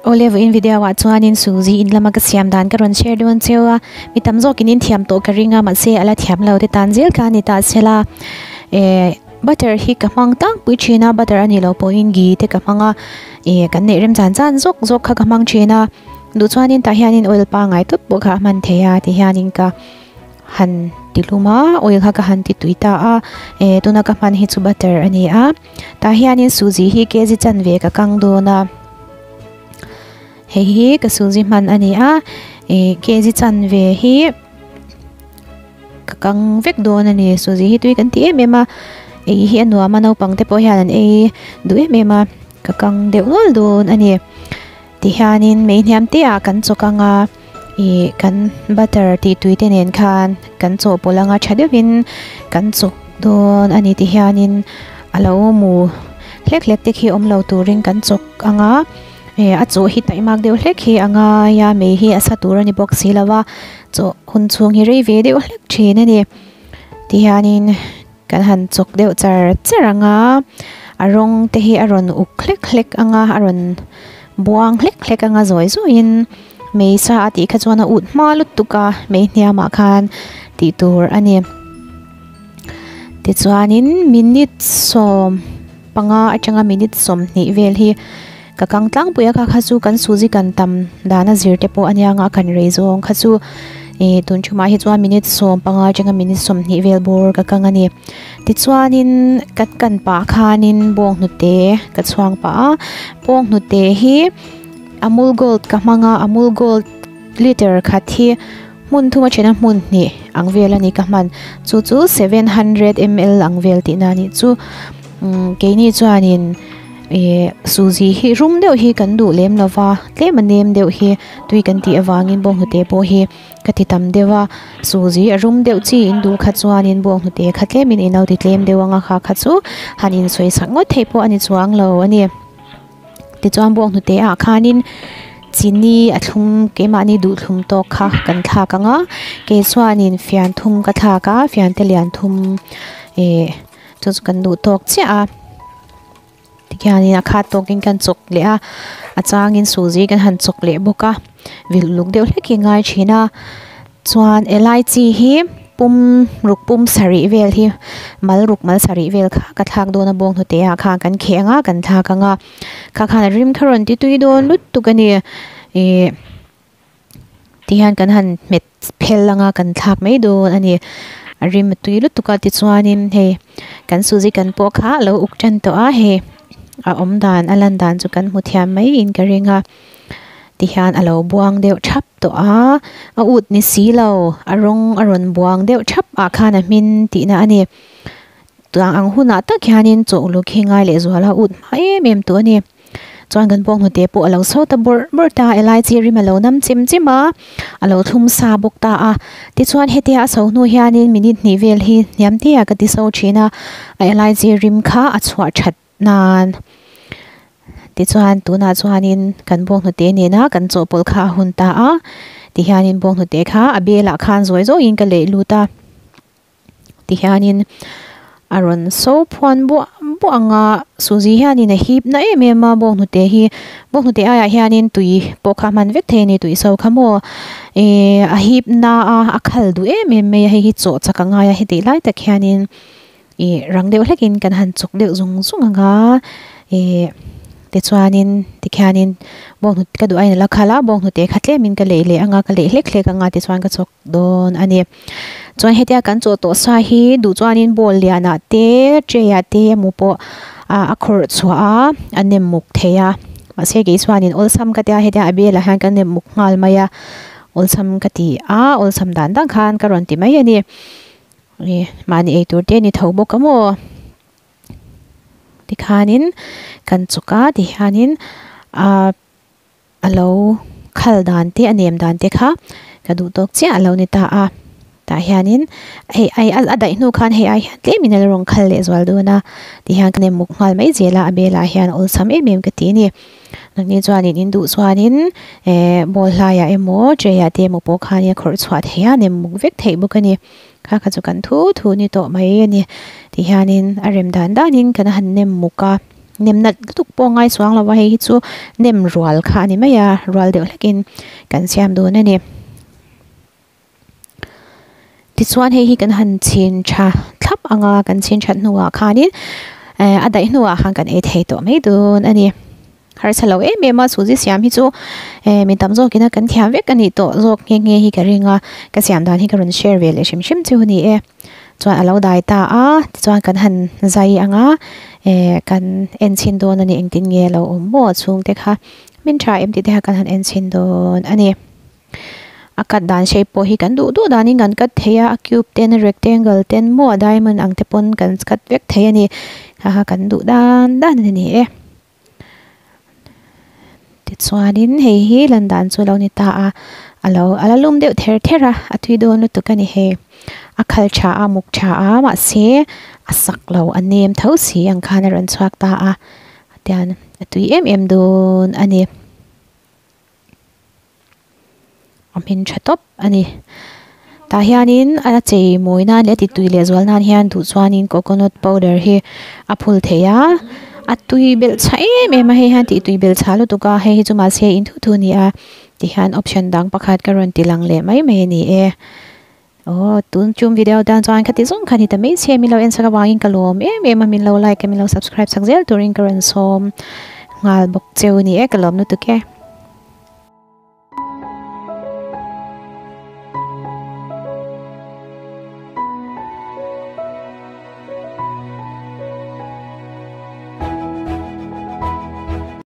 Awle vawiin video ah chuanin suzi in lama ka siam dan ka rawn share dawn cheu a mi tam zawkin in thiam tawh ka ring a mahse a la thiam lo te tan zel kha a ni ta sela eh butter hi ka hmang tlangpui thin a butter a nih loh pawhin ghee te ka hmang a eh kan neih rem chan chan zawk zawk kha ka hmang thin a duh chuanin tah hianin oil pangngai tawp pawh kha a hman theih a ti hianin ka han ti hlum a oil kha ka han ti tui ta a eh tuna ka hman hi chu butter a ni a tah hianin suzi hi kg chanve ka kang dawn a hei hi ka suzi hman a ni a ih kg chanve hi ka kang vek dawn a ni suzi hi tui kan ti em em a ei hi a nuam a naupang te pawh hian an ei duh em em a ka kang deuh nual dawn a ni tihianin mei hniam te ah kan chawk ang a ih kan butter tih tui te nen khan kan chawhpawlh anga tha deuhin kan chawk dawn a ni tihianin a lo mu hlek hlek te khi awm lo turin kan chawk ang a eh a chawh hi taihmak deuh hlek hi a ngai a mei hi a sa tur a ni bawk si lo a chawh hun chhung hi rei ve deuh hlek thin a ni tihianin kan han chawk deuh char char ang a a rawng te hi a rawn uk hlek hlek ang a a rawn buang hlek hlek ang a zawi zawiin mei sa a tih kha chuan a ut hma lutuk a mei hniamah khan tih tur a ni tichuanin minute sawm panga atanga minute sawmhnih vel hi ka kang tlangpui a kha kha chu kan suzi kan tam dana zir te pawh a nia nga kan rei zawng kha chu ih tun thumah hi chuan minute sawm panga atanga minute sawmhnih vel bawr ka kang a ni tichuanin ka kan pah khanin bawnghnute ka chhuang pah a bawnghnute hi amul gold ka hmang a amul gold liter khat hi hmun thum a then a hmun hnih ang vel a ni ka hman chu chu 700 ml ang vel tihna a nih chu umm keini chuanin ih suzi hi rum deuh hi kan duh lem lo va tlem a nem deuh hi tui kan tih avangin bawnghnute pawh hi ka ti tam deuh a suzi a rum deuh chi in duh kha chuanin bawnghnute kha tlemin i lo ti tlem deuh ang a kha kha chu han insawi sak ngawt theih pawh a ni chuang lo a ni. Tichuan bawnghnute ah khanin chini a thlum keimahni duh thlum tawk kha kan thlak ang a kei chuanin fian thum ka thlak a fian te lian thum ih chu chu kan duh tawk chiah a tikhianin a khat tawkin kan chawk leh a a changin suzi kan han chawk leh bawk a vil uluk deuh hlek hi a ngai thin a chuan elaichi hi pum ruk pum sarih vel hi mal ruk mal sarih vel kha ka thlak dawn a bawnghnute ah khan kan kheh ang a kan thlak ang a kha khan a rim kha rawn ti tui dawn lutuk a ni ih tihian kan han hmet phel ang a kan thlak mai dawn a ni a rim a tui lutuk a tichuanin hei kan suzi kan pawh kha a lo uk tan tawh a hei a awm dan a lan dan chu kan hmu thiam maiin ka ring a tihian a lo buang deuh thap tawh a a ut ni si lo a rawng a rawn buang deuh thap ah khan a hmin tihna a ni tang ang hunah tak hianin chawhlu khi ngai leh zual a ut hma em em tawh a ni. Chuan kan bawnghnute pawh a lo chho ta bawrh bawrh ta a, elaichi rim a lo nam chim chim a, a lo thlum sa bawk ta a. Tichuan hetia a chho hnu hianin minute hnih vel hi hniam te ah ka ti so thin a, a elaichi rim kha a chhuah that nan. Tichuan tunah chuanin kan bawnghnute nena kan chawhpawlh kha a hun ta a, tihianin bawnghnute kha a belah khan zawi zawiin ka leih lut a. Tihianin a rawn so phuan buah buah ang a suzi hianin a hip na em em a bawnghnute hi bawnghnute aiah hianin tui pawh kha a hman vek thei a ni tui so kha maw ihh a hip na a a khal duh em em mai a hei hi chawh chak a ngai a hetih lai tak hianin ih rang deuh hlekin kan han chawk deuh zung zung ang a ih tichuanin tikhianin bawnghnute ka duh aiin a la khal a bawnghnute kha tlemin ka leih leh ang a ka leih hlek hlek ang a tichuan ka chawk dawn a ni. Chuan hetia kan chaw tawh sa hi duh chuanin bowl lianah te tray ah te emaw pawh ah a khawrh chhuah a a nem muk thei a mahse kei chuanin awlsam ka tia hetia a belah hian ka nem muk nghal mai a awlsam ka ti a awlsam dan dan khan ka rawn ti mai a ni ih mahni eitur te a ni tho bawk a maw tikhanin kan chawk a tihianin ah. A lo khal dan te a nem dan te kha ka duh tawk chiah a lo ni ta a tah hianin hei ai a daih hnu khan hei ai hian tlemin a la rawn khal leh zual dawn a tihian ka nem muk nghal mai zel a a belah hian awlsam em em ka ti a ni nangni chuanin in duh chuanin eh ball hlaiah emaw tray ah te emaw pawh khanin a khawrh chhuah theih a nem muk vek theih bawk a ni kha kha chu kan thu thu ni tawh mai a ni tihianin a rem dan danin kan han nem muk a. Nem nat lutuk pawh ngai chuang lo a hei hi chu nem rual kha a ni mai a rual deuh hlekin kan siam dawn a ni. Tichuan hei hi kan han chhin tha thlap ang a kan chhin that hnuah khanin eh a daih hnuah khan kan ei thei tawh mai dawn a ni. Harsa lo em em a suzi siam hi chu eh mi tam zawkin a kan thiam vek a nih tawh zawk nghe nghe hi ka ring a ka siam dan hi ka rawn share ve leh hrim hrim chu a ni e. Chuan a lo dai ta a tichuan kan han zai ang a eh kan en chhin dawn a ni engtin nge a lo awm maw a chhungte kha min tha em tih te kha kan han en chhin dawn a ni. A cut dan shape pawh hi kan duh duh danin kan cut thei a a cube ten a rectangle ten maw a diamond ang te pawn kan cut vek thei a ni kha kha kan duh dan dan a ni e. Tichuanin hei hi lan dan chu a lo ni ta a a lo a la lum deuh ther ther a a tui dawn lutuk a ni hei a khal tha a muk tha a mahse a sak lo a nem tho si ang khan a rawn chhuak ta a tian a tui em em dawn a ni. A hmin tha tawp a ni tah hianin a chei mawi nan leh a ti tui leh zual nan hian duh chuanin coconut powder hi a phul thei a a tui belh chhah em em a hei hian tih tui belh chhah lutuk a hei hi chu mahse in thu thu a ni a tihian option dang pakhat ka rawn ti lang leh mai mai a ni e aw tun chung video tan chuan khati zawng kha ni ta mai che min lo en sak avangin ka lawm em em a min lo like a min lo subscribe sak zel turin ka rawn sawm nghal bawk cheu a ni e ka lawm lutuk e.